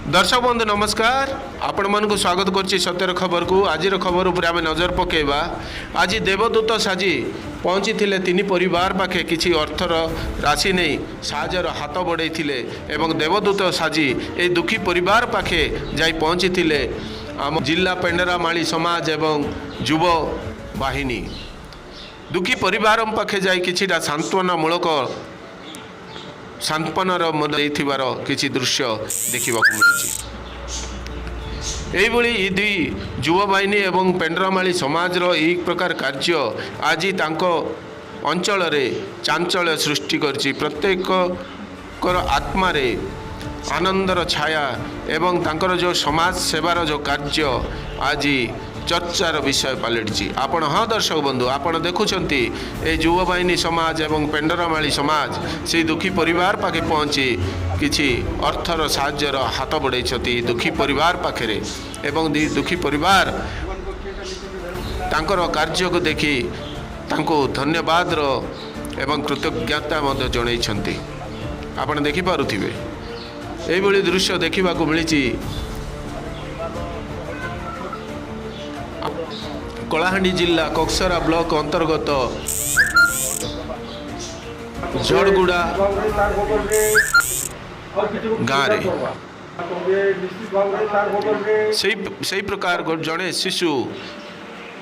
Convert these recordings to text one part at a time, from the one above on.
ଦର୍ଶକ ବନ୍ଧୁ, ନମସ୍କାର। ଆପଣମାନଙ୍କୁ ସ୍ୱାଗତ କରୁଛି ସତ୍ୟର ଖବରକୁ। ଆଜିର ଖବର ଉପରେ ଆମେ ନଜର ପକାଇବା। ଆଜି ଦେବଦୂତ ସାଜି ପହଞ୍ଚିଥିଲେ ତିନି ପରିବାର ପାଖେ, କିଛି ଅର୍ଥର ରାଶି ନେଇ ସାହାଯ୍ୟର ହାତ ବଢ଼େଇଥିଲେ ଏବଂ ଦେବଦୂତ ସାଜି ଏହି ଦୁଃଖୀ ପରିବାର ପାଖେ ଯାଇ ପହଞ୍ଚିଥିଲେ ଆମ ଜିଲ୍ଲା ପେଣ୍ଡରାମାଳି ସମାଜ ଏବଂ ଯୁବ ବାହିନୀ। ଦୁଃଖୀ ପରିବାର ପାଖେ ଯାଇ କିଛିଟା ସାନ୍ତ୍ୱନାମୂଳକ ସାନ୍ତ୍ୱନାର ଦେଇଥିବାର କିଛି ଦୃଶ୍ୟ ଦେଖିବାକୁ ମିଳିଛି। ଏଇଭଳି ଏଇ ଦୁଇ ଯୁବବାହିନୀ ଏବଂ ପେଣ୍ଡରାମାଳି ସମାଜର ଏହି ପ୍ରକାର କାର୍ଯ୍ୟ ଆଜି ତାଙ୍କ ଅଞ୍ଚଳରେ ଚାଞ୍ଚଲ୍ୟ ସୃଷ୍ଟି କରିଛି। ପ୍ରତ୍ୟେକଙ୍କର ଆତ୍ମାରେ ଆନନ୍ଦର ଛାୟା ଏବଂ ତାଙ୍କର ଯେଉଁ ସମାଜ ସେବାର ଯେଉଁ କାର୍ଯ୍ୟ ଆଜି ଚର୍ଚ୍ଚାର ବିଷୟ ପାଲଟିଛି। ଆପଣ, ହଁ ଦର୍ଶକ ବନ୍ଧୁ, ଆପଣ ଦେଖୁଛନ୍ତି, ଏଇ ଯୁବବାହିନୀ ସମାଜ ଏବଂ ପେଣ୍ଡରାମାଳି ସମାଜ ସେଇ ଦୁଃଖୀ ପରିବାର ପାଖେ ପହଞ୍ଚି କିଛି ଅର୍ଥର ସାହାଯ୍ୟର ହାତ ବଢ଼େଇଛନ୍ତି ଦୁଃଖୀ ପରିବାର ପାଖରେ ଏବଂ ଦୁଃଖୀ ପରିବାର ତାଙ୍କର କାର୍ଯ୍ୟକୁ ଦେଖି ତାଙ୍କୁ ଧନ୍ୟବାଦର ଏବଂ କୃତଜ୍ଞତା ମଧ୍ୟ ଜଣାଇଛନ୍ତି। ଆପଣ ଦେଖିପାରୁଥିବେ, ଏଇଭଳି ଦୃଶ୍ୟ ଦେଖିବାକୁ ମିଳିଛି କଳାହାଣ୍ଡି ଜିଲ୍ଲା କୋକସରା ବ୍ଲକ ଅନ୍ତର୍ଗତ ଝଡ଼ଗୁଡ଼ା ଗାଁରେ। ସେଇ ସେଇ ପ୍ରକାର ଜଣେ ଶିଶୁ,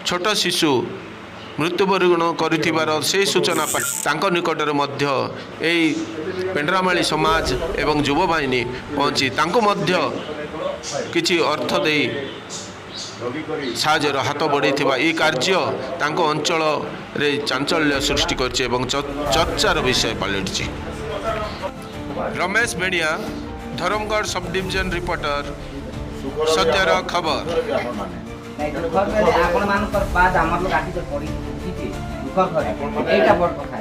ଛୋଟ ଶିଶୁ ମୃତ୍ୟୁବରଣ କରିଥିବାର ସେଇ ସୂଚନା ପାଇ ତାଙ୍କ ନିକଟରେ ମଧ୍ୟ ଏଇ ପେଣ୍ଡରାମାଳି ସମାଜ ଏବଂ ଯୁବବାହିନୀ ପହଞ୍ଚି ତାଙ୍କୁ ମଧ୍ୟ କିଛି ଅର୍ଥ ଦେଇ ସାହାଯ୍ୟର ହାତ ବଢ଼େଇଥିବା ଏହି କାର୍ଯ୍ୟ ତାଙ୍କ ଅଞ୍ଚଳରେ ଚାଞ୍ଚଲ୍ୟ ସୃଷ୍ଟି କରିଛି ଏବଂ ଚର୍ଚ୍ଚାର ବିଷୟ ପାଲଟିଛି। Ramesh Benia, Dharamgarh sub division reporter, ସତ୍ୟର ଖବର। ନାଇଁ, ଦୁଃଖର କହିଲେ ଆପଣମାନଙ୍କର ବାଦ ଆମର ଲୋକ ଆସିକି ପଡ଼ି ଉଠିଛି। ଦୁଃଖର ଘରେ ଏଇଟା ବଡ଼ କଥା।